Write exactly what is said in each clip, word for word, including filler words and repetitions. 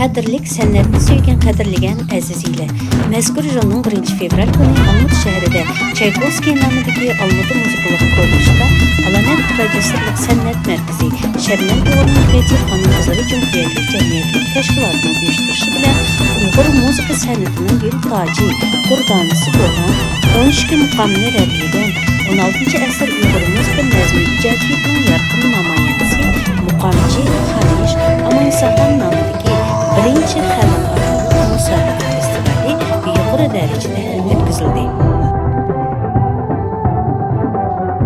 قەدىرلىك سەنئەتنى سۆيگەن قەدىرلىگەن ئەزىزىيلەر، مەزكۇر يىلنىڭ بىرىنچى فېۋرال كۈنى ئالمۇتا شەھىرىدە چايكوۋسكىي نامىدىكى ئالمۇتا مۇزىكىلىق كوللېجدا ئالامەت پروفېسسورلۇق سەنئەت مەركىزى، شەبنەم ئۇيغۇر مەدەنىيىتى خانىم-قىزلىرى جۇمھۇرىيەتلىك جەمئىيەتلىك تەشكىلاتىنىڭ ئۇيۇشتۇرۇشى بىلەن ئۇيغۇر مۇزىكا سەنئىتىنىڭ گۈل تاجى، دۇردانىسى بولغان ئون ئىككى مۇقامنى رەتلىگەن ئون ئالتىنچى ئەسىر ئۇيغۇر مۇزىكا نەزمە ئىجادىيىتىنىڭ يارقىن نامايەندىسى، مۇقامچى خانىش ئامانساخان نامىدىكى بىرىنچى خەلقئارالىق مۇسابىقە فېستىۋالى يۇقىرى دەرىجىدە ئۆتكۈزۈلدى.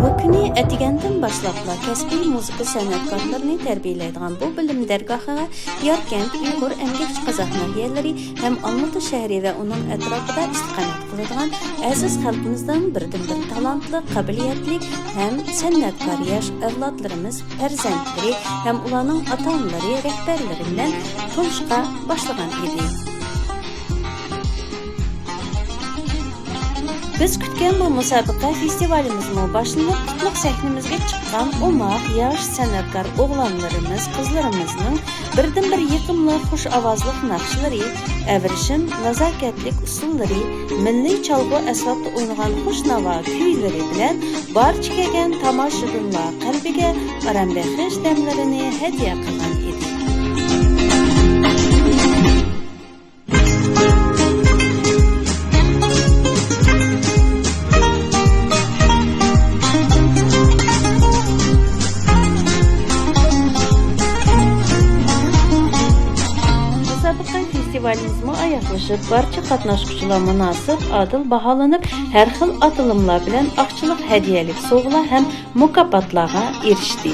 بۇ كۈنى ئەتىگەندىن باشلاپلا كەسپىي مۇزىكا سەنئەتكارلىرىنى تەربىيەلەيدىغان بۇ بىلىم دەرگاھىغا ياركەنت ئۇيغۇر ئەمگەكچى قازاق ناھىيەلىرى ھەم ئالمۇتا شەھىرى ۋە ئۇنىڭ ئەتراپىدا ئىستىقامەت قىلىدىغان ئەزىز خەلقىمىزنىڭ بىردىنبىر تالانتلىق، قابىلىيەتلىك ھەم سەنئەتكار ياش ئەۋلادلىرىمىز پەرزەنتلىرى ھەم ئۇلارنىڭ ئاتا-ئانىلىرى رەھبەرلىرى بىلەن تونۇشۇشقا باشلىغان ئىدى. بىز كۈتكەن بۇ مۇسابىقە فېستىۋالىمىزمۇ باشلىنىپ، قۇتلۇق سەھنىمىزگە چىققان ئوماق ياش سەنئەتكار ئوغلانلىرىمىز، قىزلىرىمىزنىڭ بىردىنبىر يېقىملىق، خۇش ئاۋازلىق ناخشىلىرى، ئەۋرىشىم، نازاكەتلىك ئۇسسۇللىرى، مىللىي چالغۇ ئەسۋابتا ئوينىغان خۇش ناۋا كۈيلىرى بىلەن بارچە كەلگەن تاماشىبىنلار قەلبىگە ئارام بەخش دەملىرىنى ھەدىيە قىلغان ئىدى. مۇسابىقە فېستىۋالىمىزمۇ ئاياغلىشىپ، بارچە قاتناشقۇچىلار مۇناسىپ، ئادىل باھالىنىپ، ھەر خىل ئاتىلىملار بىلەن ئاقچىلىق ھەدىيەلىك سوۋغىلار ھەم مۇكاپاتلارغا ئېرىشتى.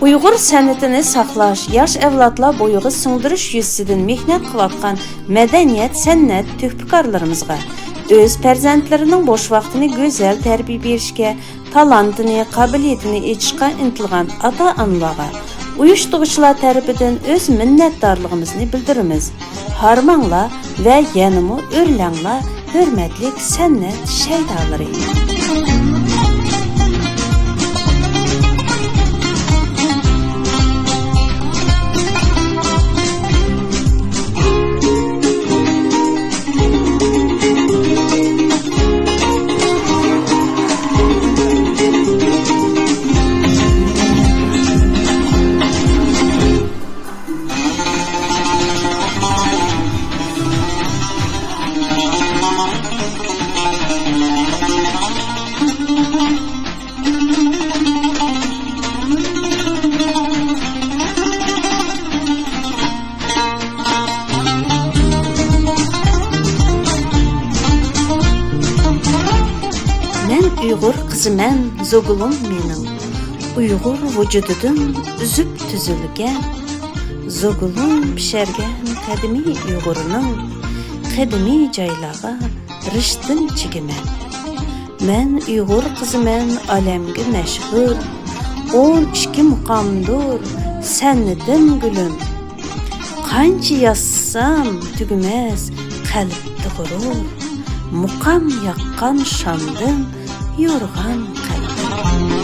ئۇيغۇر سەنئىتىنى ساقلاش، ياش ئەۋلادلار بويىغا سىڭدۈرۈش يۈزىسىدىن مېھنەت قىلىۋاتقان مەدەنىيەت، سەنئەت تۆھپىكارلىرىمىزغا، ئۆز پەرزەنتلىرىنىڭ بوش ۋاقتىنى گۈزەل تەربىيە بېرىشكە، تالانتىنى، قابىلىيىتىنى ئېچىشقا ئىنتىلغان ئاتا-ئانىلارغا ئۇيۇشتۇرغۇچىلار تەرىپىدىن ئۆز مىننەتدارلىقىمىزنى بىلدۈرىمىز. ھارماڭلار ۋە يەنىمۇ ئۆرلەڭلار، ھۆرمەتلىك سەنئەت شەيدالىرى! مەن ئۇيغۇر قىزىمەن، زوگۇلۇم مېنىڭ. ئۇيغۇر ۋۇجۇدىدىن ئۈزۈپ تۈزۈلگەن، زوگۇلۇم پىشەرگەن قەدىمىي ئۇيغۇرنىڭ قەدىمىي جايلارغا رىشتىم چىگىمەن. مەن ئۇيغۇر قىزىمەن، ئالەمگە مەشھۇر. ئون ئىككى مۇقامدۇر سەنئىتىم، گۈلۈم. قانچە يازسام تۈگىمەس قەلبتە غۇرۇر. مۇقام ياققان شامدىن يورغان قەلبىم.